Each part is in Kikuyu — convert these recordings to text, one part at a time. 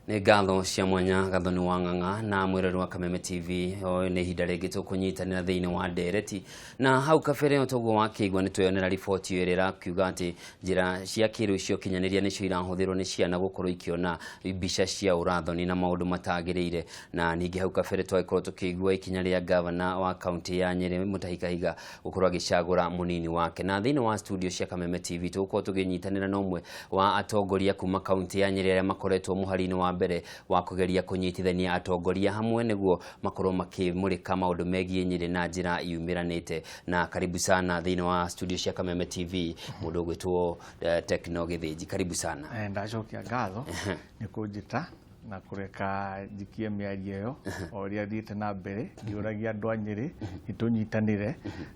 Nĩ ngatho cia mwanya Gathoni wa Ng'ang'a na mwĩrori wa Kameme TV. Ũyũ nĩ ihinda rĩngĩ tũkũnyitanĩra thĩinĩ wa ndereti, na hau kabere o toguo wakĩigua nĩ tweyonera riboti ĩyo ĩrĩa ĩrakiuga atĩ njĩra cia kĩrĩu cia ũkinyanĩria nĩcio irahũthĩrwo nĩ ciana gũkorwo ikĩona mbica cia ũrathoni na maũndũ matagĩrĩire. Na ningĩ hau kabere twagĩkorwo tũkĩigua ikinya rĩa gavana wa kaunti ya Nyĩrĩ Mutahi Kahiga gũkorwo agĩcagũra mũnini wake. Na thĩinĩ wa studio cia Kameme TV tũgũkorwo tũkĩnyitanĩra na ũmwe wa atongoria kuma kaunti ya Nyĩrĩ arĩa makoretwo mũhari-inĩ wa mbere wa kũgeria kũnyitithania atongoria hamwe nĩguo makorwo makĩmũrĩka maũndũ megiĩ Nyĩrĩ na njĩra yumĩranĩte. Na karibu sana thĩinĩ wa studio cia Kameme TV mũndũ ũgwĩtwo Tekno Gĩthĩnji, karibu sana. Ndacokia ngatho nĩ kũnjĩta na kũreka njikie mĩario ĩyo o ũrĩa thiĩte na mbere ngĩũragia andũ a Nyĩrĩ nĩtũnyitanĩre,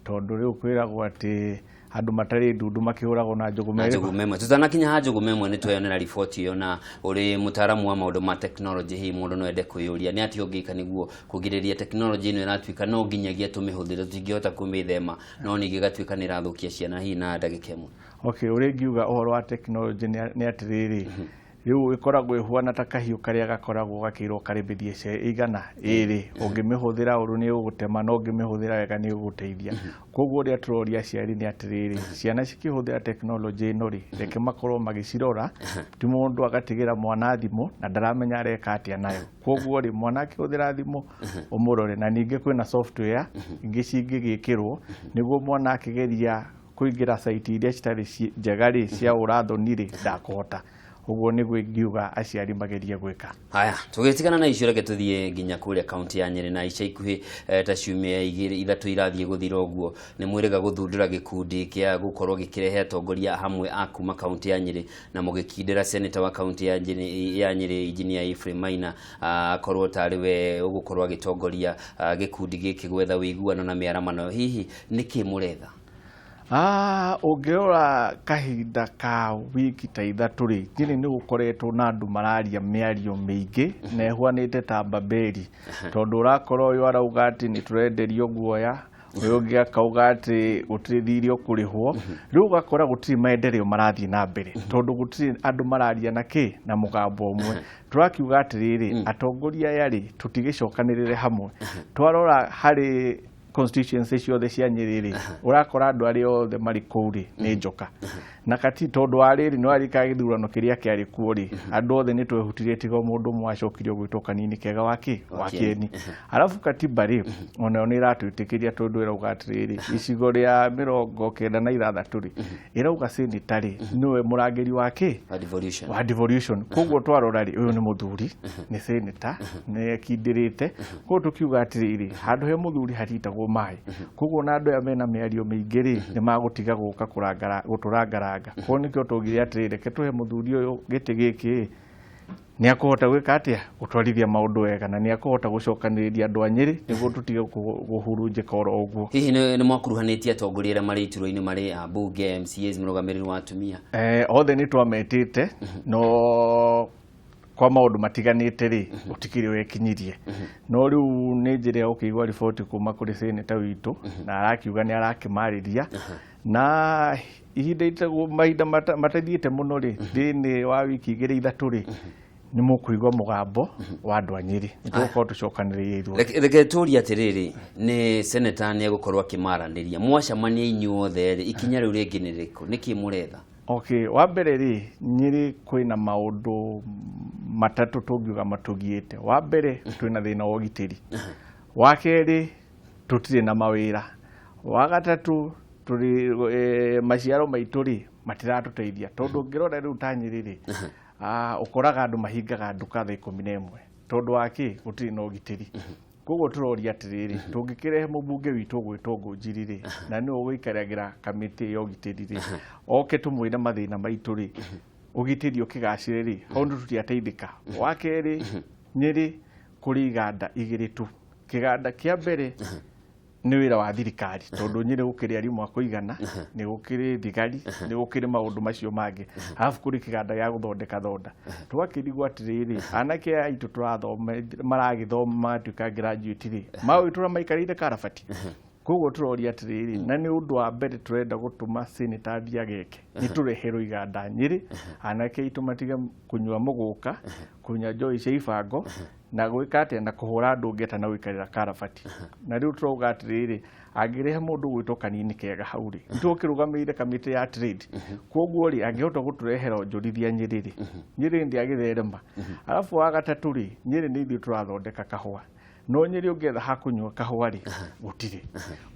tondũ rĩu kwĩragwo atĩ andũ matarĩ ndundu makĩhũragwo na njũgũma na njũgũma ĩmwe. Tutanakinya ha njũgũma ĩmwe, nĩ tweyonera riboti ĩyo, na ũrĩ mũtaaramu wa maũndũ ma tekinoronjĩ, hihi mũndũ no ende kwĩyũria nĩ atĩa ũngĩka nĩguo kũgirĩrĩria tekinoronjĩ ĩno ĩratuĩka no nginyagia tũmĩhũthĩre, tũtingĩhota kũmĩthema, no ningĩ ĩgatuĩka nĩ ĩrathũkia ciana, hihi na ndagĩka ĩmwe? Okay, ũrĩa ingiuga ũhoro wa tekinoronjĩ nĩ atĩrĩrĩ, rĩu ĩkoragwo ĩhuana ta kahiũ karĩa gakoragwo gakĩirwo karĩmithie ce igana ĩrĩ, ũngĩmĩhũthĩra ũru nĩ ũgũtema, no ũngĩmĩhũthĩra wega nĩ ũgũteithia. Koguo ũrĩa tũroria aciari nĩ atĩrĩrĩ, ciana cikĩhũthĩra tekinoronjĩ ĩno rĩ, reke makorwo magĩcirora, ti mũndũ agatigĩra mwana thimũ na ndaramenya areka atĩa nayo. Koguo rĩ, mwana akĩhũthĩra thimũ ũmũrore, na ningĩ kwĩna software ingĩ cingĩgĩkĩrwo nĩguo mwana akĩgeria kũingĩra site iria citarĩ njega rĩ, cia ũrathoni rĩ, ndakũhota. Ũguo nĩguo ingiuga aciari magerie gwĩka. Haya, tũgĩtigana na icio, reke tũthiĩ nginya kũrĩa kaunti ya Nyĩrĩ. Na ica ikuhĩ, ta ciumia igĩrĩ ithatũ irathiĩ gũthira ũguo, nĩ mwĩrĩga gũthundũra gĩkundi kĩa gũkorwo gĩkĩrehe atongoria hamwe a kuma kaunti ya Nyĩrĩ, na mũgĩkindĩra seneta wa kaunti ya Nyĩrĩ Engineer Ephraim Maina akorwo tarĩ we ũgũkorwo agĩtongoria gĩkundi gĩkĩ gwetha ũiguano na mĩaramano. Hihi nĩkĩ mũretha? Ũngĩrora kahinda ka wiki ta 3 rĩ, Nyĩrĩ nĩ gũkoretwo na andũ mararia mĩario mĩingĩ na ĩhuanĩte ta Babeli, tondũ ũrakora ũyũ arauga atĩ nĩ tũrenderio guoya, ũyũ ũngĩ akauga atĩ gũtirĩ thirĩ ũkũrĩhwo. Rĩu ũgakora gũtirĩ maendeleo marathiĩ na mbere, tondũ gũtirĩ andũ mararia na kĩ na mũgambo ũmwe. Tũrakiuga atĩrĩrĩ, atongoria aya rĩ, tũtigĩcokanĩrĩre hamwe. Twarora harĩ constituency ciothe cia Nyĩrĩ rĩ, ũrakora andũ arĩa othe marĩ kũu rĩ nĩ njoka na kati, tondũ wa rĩrĩ nĩ warikaga gĩthurano kĩrĩa kĩarĩ kuo rĩ, andũ othe nĩ twehutirie tiga mũndũ ũmwe wacokirio gwĩtwo kanini kega wa kĩ wa kĩeni. Arabu katiba rĩ, onayo nĩ ĩratwĩtĩkĩria, tondũ ĩrauga atĩrĩrĩ, icigo rĩa 96 rĩ, ĩrauga seneta rĩ nĩwe mũrangĩri wa kĩ wa devolution. Wa devolution. Koguo twarora rĩ, ũyũ nĩ mũthuri, nĩ seneta, nĩ ekindĩrĩte. Koguo tũkiuga atĩrĩrĩ, handũ he mũthuri haritagwo maĩ. Koguo na andũ aya mena mĩario mĩingĩ rĩ, nĩ magũtiga gũka gũtũrangaranga. Koguo nĩkĩo twaugire atĩrĩrĩ, reke tũhe mũthuri ũyũ gĩtĩ gĩkĩ, nĩ akũhota gwĩka atĩa, gũtwarithia maũndũ wega, na nĩ akũhota gũcokanĩrĩria andũ a Nyĩrĩ nĩguo tũtige kũhurunjĩka oro ũguo. Hihi nĩ mwakuruhanĩtie atongoria arĩa marĩ iturwa-inĩ, marĩ ambunge, MCAs, mũrũgamĩrĩri wa atumia? Othe nĩ twametĩte, no kwa maũndũ matiganĩte rĩ, gũtikĩrĩ wekinyirie. No rĩu nĩ njĩra ya gũkĩigua riboti kuma kũrĩ seneta witũ, na arakiuga nĩ arakĩmarĩria, na ihinda itagwo mahinda matathiĩte mũno rĩ, thĩinĩ wa wiki 2 3 rĩ, nĩ mũkũigua mũgambo wa andũ a Nyĩrĩ. Nĩ tũgũkorwo tũcokanĩrĩire ithuothe. Reke tũrie atĩrĩrĩ, nĩ seneta nĩ egũkorwo akĩmaranĩria, mwacemania inyuothe rĩ, ikinya rĩu rĩngĩ nĩ rĩrĩkũ? Nĩkĩ mũretha? Okay, wa mbere rĩ, Nyĩrĩ kwĩna maũndũ matatũ tũngiuga matũgiĩte. Wa mbere, twĩna thĩna wa ũgitĩri. Wa kerĩ, tũtirĩ na mawĩra. Wa gatatũ, tũrĩ maciaro maitũ rĩ matiratũteithia, tondũ ũngĩrora rĩu ta Nyĩrĩ rĩ, ũkoraga andũ mahingaga nduka thaa 11, tondũ wa kĩ? Gũtirĩ na ũgitĩri. Koguo tũroria atĩrĩrĩ, tũngĩkĩrehe mũmbunge witũ ũgwĩtwo Ngũnjiri rĩ, na nĩwe ũgũikaragĩra kamĩtĩ ya ũgitĩri rĩ, oke tũmwĩre mathĩna maitũ rĩ, ũgitĩri ũkĩgacĩre rĩ, hau nĩ tũtiateithĩka. Wa kerĩ, Nyĩrĩ kũrĩ iganda 2 tu. Kĩganda kĩa mbere nĩ wĩra wa thirikari, tondũ Nyĩrĩ gũkĩrĩ arimũ a kũigana, nĩ gũkĩrĩ thigari, nĩ gũkĩrĩ maũndũ macio mangĩ. Arabu kũrĩ kĩganda gĩa gũthondeka thonda. Tũgakĩrigwo atĩrĩrĩ, anake aya aitũ tũrathoma, maragĩthoma magatuĩka graduate rĩ, magũgĩtũra maikarĩire karabati. Koguo tũroria atĩrĩrĩ, na nĩ ũndũ wa mbere tũrenda gũtũma senator athiĩ ageke nĩ tũreherwo iganda Nyĩrĩ, anake aitũ matige kũnyua mũgũka, kũnyua njohi cia ibango, na gwĩka atĩa, na kũhũra andũ ngeta na gũikarĩra karabati. Na rĩu tũrauga atĩrĩrĩ, angĩrehe mũndũ gwĩtwo Kanini Kega hau rĩ, nĩtũkĩrũgamĩrĩire kamĩtĩ ya trade, koguo rĩ, angĩhota gũtũrehera onjorithia Nyĩrĩ rĩ, Nyĩrĩ ndĩagĩtherema. Arabu wa gatatũ rĩ, Nyĩrĩ nĩ ithuĩ tũrathondeka kahũa, no Nyĩrĩ ũngĩetha ha kũnyua kahũa rĩ, gũtirĩ.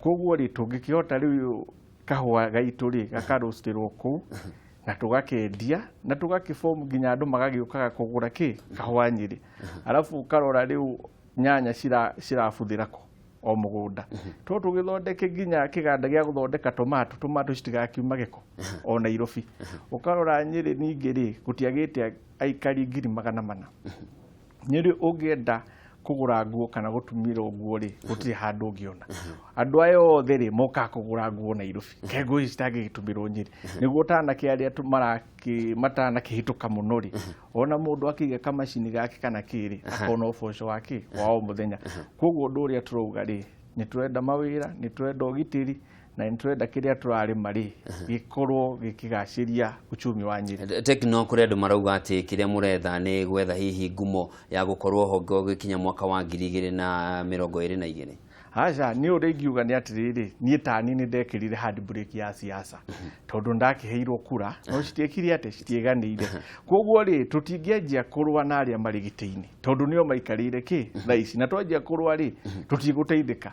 Koguo rĩ, tũngĩkĩhota rĩu kahũa gaitũ rĩ, gakarũcĩrwo kũu na tũgakendia na tũgakĩform nginya andũ magagĩũkaga kũgũra kĩ kahũa Nyĩrĩ. Arabu ũkarora rĩu nyanya cirabuthĩra kũ o mũgũnda, to tũgĩthondeke nginya kĩganda gĩa gũthondeka tomato, tomato citigakiuma gĩko o Nairobi. Ũkarora Nyĩrĩ ningĩ rĩ, gũtiagĩte aikari 400,000. Nyĩrĩ ũngĩenda kũgũra nguo kana gũtumĩrwo nguo rĩ, gũtirĩ handũ ũngĩona. Andũ aya othe rĩ, mokaga kũgũra nguo Nairobi, kaĩ nguo ici citangĩgĩtumĩrwo Nyĩrĩ? Nĩguo tanake arĩa matanakĩhĩtũka mũno rĩ, ona mũndũ akĩiga kamacini gake kana kĩrĩ, akona ũboco wake wa o mũthenya. Koguo ũndũ ũrĩa tũrauga rĩ, nĩ tũrenda mawĩra, nĩ tũrenda ũgitĩri, na nĩ tũrenda kĩrĩa tũrarĩma rĩ, gĩkorwo gĩkĩgacĩria uchumi wa Nyĩrĩ. Tekino, kũrĩ andũ marauga atĩ kĩrĩa mũretha nĩ gwetha hihi ngumo ya gũkorwo ho gũgĩkinya mwaka wa 2022. Aca, niĩ ũrĩa ingiuga nĩ atĩrĩrĩ, niĩ tani nĩ ndekĩrire hand brake ya siasa, tondũ ndakĩheirwo kura no citiekire atĩ citiĩganĩire. Koguo rĩ, tũtingĩanjia kũrũa na arĩa marĩ gĩtĩ-inĩ, tondũ nĩo maikarĩire kĩ thaa ici, na twanjia kũrũa rĩ, tũtigũteithĩka.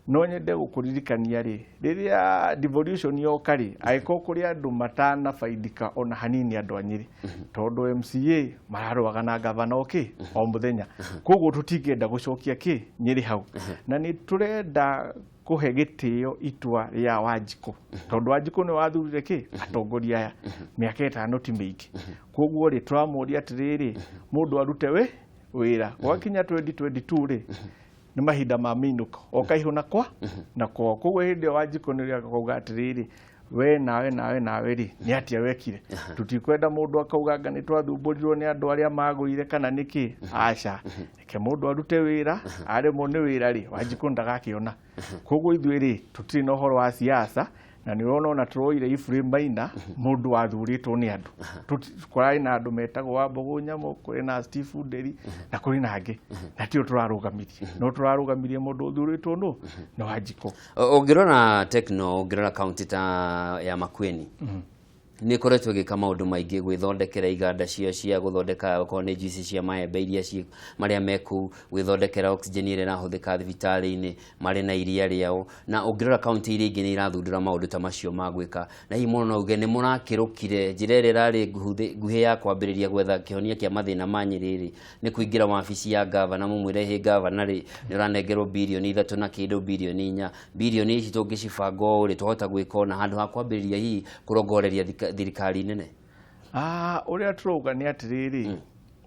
No nyende gũkũririkania rĩ, rĩrĩa devolution yoka rĩ, angĩkorwo kũrĩ andũ matanabaidika ona hanini, andũ a Nyĩrĩ, tondũ MCA mararũaga na gavana okĩ o mũthenya. Koguo tũtingĩenda gũcokia kĩ Nyĩrĩ hau, na nĩ tũrenda kũhe gĩtĩo itua rĩa Wanjikũ, tondũ Wanjikũ nĩ wathurire kĩ atongoria aya mĩaka 5 ti mĩingĩ. Koguo rĩ, tũramũria atĩrĩrĩ, mũndũ arute we wĩra gwakinya 2022 rĩ, nĩ mahinda ma mĩinũko o kaihũ na kwa na kwao. Koguo hĩndĩ ĩyo Wanjikũ nĩ akauga atĩrĩrĩ, we nawe nawe nawe rĩ, nĩ atĩa wekire? Tũtikwenda mũndũ akauga anga nĩ twathumbũrirwo nĩ andũ arĩa magũire kana nĩkĩ. Aca, reke mũndũ arute wĩra, aremwo nĩ wĩra rĩ, Wanjikũ ndagakĩona. Koguo ithuĩ rĩ, tũtirĩ na ũhoro wa siasa, na nĩ ũrona ona tũroire Ephraim Maina, mũndũ wathurĩtwo nĩ andũ. Kũrarĩ na andũ metagwo Wambũgũ Nyamũ, kũrĩ na Steve Nderi na kũrĩ na angĩ, na tio tũrarũgamirie, no tũrarũgamirie mũndũ ũthurĩtwo nũ nĩ Wanjikũ. Ũngĩrora Tekno, ũngĩrora kaunti ta ya Makueni, nĩ ĩkoretwo ĩgĩka maũndũ maingĩ gwĩthondekera iganda cio cia gũthondeka okorwo nĩ juice cia maembe iria ci marĩa me kũu, gwĩthondekera oxygen ĩrĩa ĩrahũthĩka thibitarĩ-inĩ, marĩ na iria rĩao. Na ũngĩrora kaunti iria ingĩ nĩ irathundũra maũndũ ta macio ma gwĩka, na hihi mũno no uge nĩ mũrakĩrũkire njĩra ĩrĩa ĩrarĩ nguhĩ ya kwambĩrĩria gwetha kĩhonia kĩa mathĩna ma Nyĩrĩ rĩ, nĩ kũingĩra wabici ya gavana, mũmwĩre hĩ gavana rĩ, nĩ ũranengerwo birioni 3 na kĩndũ birioni 4, birioni ici tũngĩcibanga ũũ rĩ, twahota gwĩka ũna, handũ ha kwambĩrĩria hihi kũrongoreria thirikari nene? Ũrĩa tũrauga nĩ atĩrĩrĩ,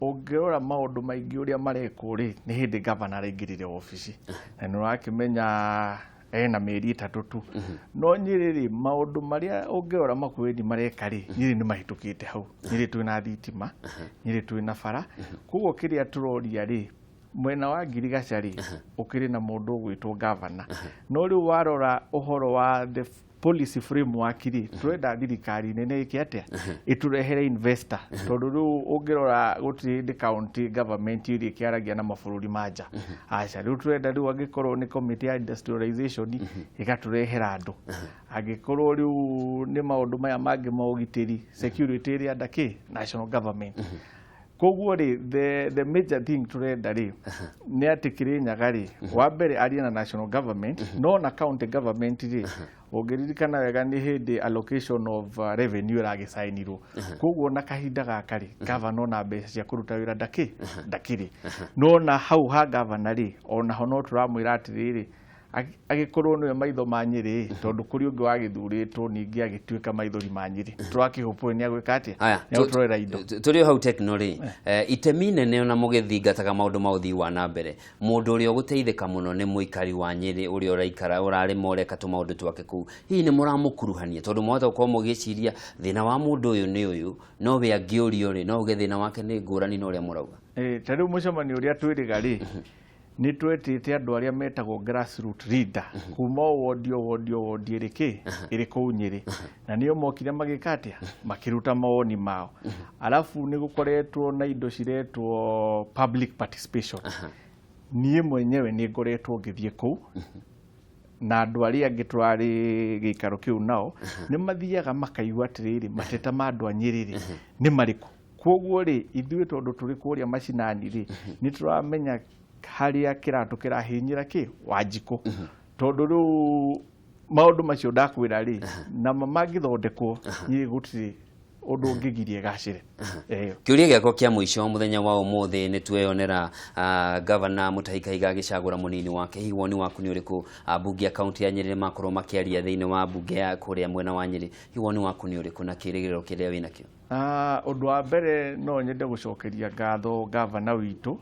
ũngĩrora maũndũ maingĩ ũrĩa marekwo rĩ, nĩ hĩndĩ gavana araingĩrire wabici, na nĩ ũrakĩmenya ena mĩeri 3 tu. No Nyĩrĩ rĩ, maũndũ marĩa ũngĩrora Makueni mareka rĩ, Nyĩrĩ nĩ mahĩtũkĩte hau. Nyĩrĩ twĩna thitima, Nyĩrĩ twĩna bara. Koguo kĩrĩa tũroria rĩ, mwena wa Ngirigaca rĩ, ũkĩrĩ na mũndũ ũgwĩtwo gavana, no rĩu warora ũhoro wa the policy framework rĩ, tũrenda thirikari nene ĩke atĩa, ĩtũrehere investor, tondũ rĩu ũngĩrora gũtirĩ hĩndĩ county government ĩrĩa ĩkĩaragia na mabũrũri ma nja. Aca, rĩu tũrenda rĩu angĩkorwo nĩ committee ya industrialization ĩgatũrehera andũ, angĩkorwo rĩu nĩ maũndũ maya mangĩ ma ũgitĩri, security ĩrĩa ndakĩ national government. Koguo rĩ, the major thing tũrenda rĩ, nĩ atĩ Kĩrĩnyaga rĩ, wa mbere arie na national government, no na county government rĩ, ũngĩririkana wega nĩ hĩndĩ allocation of revenue ĩragĩcainirwo. Koguo na kahinda gaka rĩ, gavana ona mbeca cia kũruta wĩra ndakĩrĩ. No na hau ha gavana rĩ, onaho no tũramwĩra atĩrĩrĩ, agĩkorwo nĩwe maitho ma Nyĩrĩ, tondũ kũrĩ ũngĩ wagĩthurĩtwo ningĩ agĩtuĩka maithori ma Nyĩrĩ, tũrakĩhũpwo nĩ agwĩka atĩa, nĩ agũtũrorera indo. Tũrĩ o hau Tekno rĩ, itemi nene ona mũgĩthingataga maũndũ ma ũthii wa na mbere, mũndũ ũrĩa ũgũteithĩka mũno nĩ mũikari wa Nyĩrĩ ũrĩa ũraikara ũrarĩma ũreka tũmaũndũ twake kũu. Hihi nĩ mũramũkuruhania, tondũ mwahota gũkorwo mũgĩciria thĩna wa mũndũ ũyũ nĩ ũyũ, no we angĩũrio rĩ, no uge thĩna wake nĩ ngũrani na ũrĩa mũrauga? Ta rĩu mũcemanio ũrĩa twĩrĩga rĩ, Nĩ twetĩte andũ arĩa metagwo grassroot leader kuma o wondi o wondi o wondi ĩrĩ kĩ ĩrĩ kũu Nyĩrĩ, na nĩo mokire magĩka atĩa, makĩruta mawoni mao. Arabu nĩ gũkoretwo na indo ciretwo public participation. Niĩ mwenyewe nĩ ngoretwo ngĩthiĩ kũu na andũ arĩa angĩ tũrarĩ gĩikaro kĩu nao nĩ mathiaga makaigua atĩrĩrĩ, mateta ma andũ a Nyĩrĩ rĩ nĩ marĩkũ. Koguo rĩ, ithuĩ tondũ tũrĩ kũrĩa macinani rĩ, nĩ tũramenya harĩa kĩratũ kĩrahinyĩra kĩ Wanjikũ, tondũ rĩu maũndũ macio ndakwĩra rĩ, namo mangĩthondekwo, niĩ gũtirĩ ũndũ ũngĩgiria ĩgacĩre. Kĩũria gĩakwa kĩa mũico mũthenya wa ũmũthĩ, nĩ tweyonera gavana Mutahi Kahiga agĩcagũra mũnini wake. Hihi woni waku nĩ ũrĩkũ? Mbunge ya kaunti ya Nyĩrĩ nĩ makorwo makĩaria thĩinĩ wa mbunge ya kũrĩa mwena wa Nyĩrĩ. Hihi woni waku nĩ ũrĩkũ na kĩrĩgĩrĩro kĩrĩa wĩnakĩo? Ũndũ wa mbere, no nyende gũcokeria ngatho gavana witũ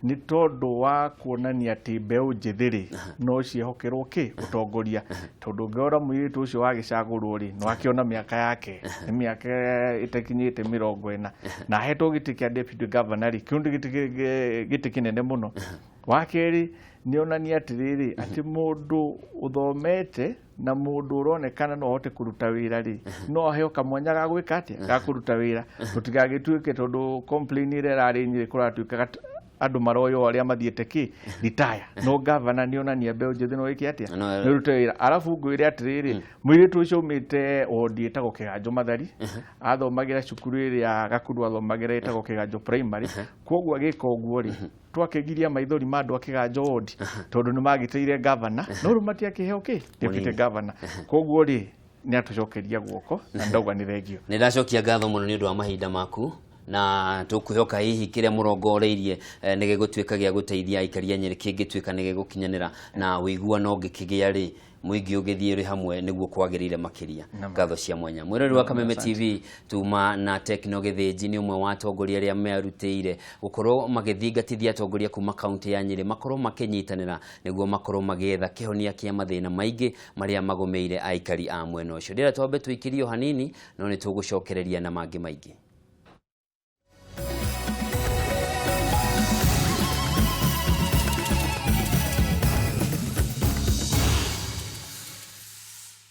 nĩ tondũ wa kuonania atĩ mbeũ njĩthĩ rĩ no ciĩhokerwo kĩ ũtongoria, tondũ ũngĩrora mũirĩtu ũcio wagĩcagũrwo rĩ, nĩ wakĩona mĩaka yake nĩ mĩaka ĩtakinyĩte 40, na ahetwo gĩtĩ kĩa deputy governor rĩ, kĩu nĩ gĩtĩ kĩnene mũno. Wa kerĩ, nĩ onania atĩrĩrĩ, atĩ mũndũ ũthomete na mũndũ ũronekana no ahote kũruta wĩra rĩ, no aheo kamwanya ga gwĩka atĩa, ga kũruta wĩra. Tũtigagĩtuĩke tondũ complain ĩrĩa ĩrarĩ Nyĩrĩ kũratuĩkaga andũ maroywo arĩa mathiĩte kĩ retire, no gavana nĩ onania mbeũ njĩthĩ no ĩke atĩa, no ĩrute wĩra. Arabu ngwĩre atĩrĩrĩ, mũirĩtu ũcio aumĩte wondi ĩtagwo Kĩganjo Mathari, athomagĩra cukuru ĩrĩa Gakuru athomagĩra ĩtagwo Kĩganjo Primary. Koguo agĩka ũguo rĩ, twakĩgiria maithori ma andũ a Kĩganjo wondi, tondũ nĩ magĩtĩire gavana no rĩu matiakĩheo kĩ deputy governor. Koguo rĩ, nĩ atũcokeria guoko na ndauga nĩ thengio. Nĩ ndacokia ngatho mũno nĩ ũndũ wa mahinda maku, na tũkwĩhoka hihi kĩrĩa mũrongoreirie nĩ gĩgũtuĩka gĩa gũteithia aikari a Nyĩrĩ kĩngĩtuĩka nĩ gĩgũkinyanĩra, na ũiguano ũngĩkĩgĩa rĩ, mũingĩ ũgĩthiĩ ũrĩ hamwe nĩguo kwagĩrĩire makĩria. Ngatho cia mwanya. Mwĩrori wa Kameme TV, tuma na Tekno Gĩthĩnji nĩ ũmwe wa atongoria arĩa merutĩire gũkorwo magĩthingatithia atongoria kuma kaunti ya Nyĩrĩ makorwo makĩnyitanĩra nĩguo makorwo magĩetha kĩhonia kĩa mathĩna maingĩ marĩa magũmĩire aikari a mwena ũcio. Ndĩrenda twambe tũikĩrio hanini, no nĩ tũgũcokereria na mangĩ maingĩ.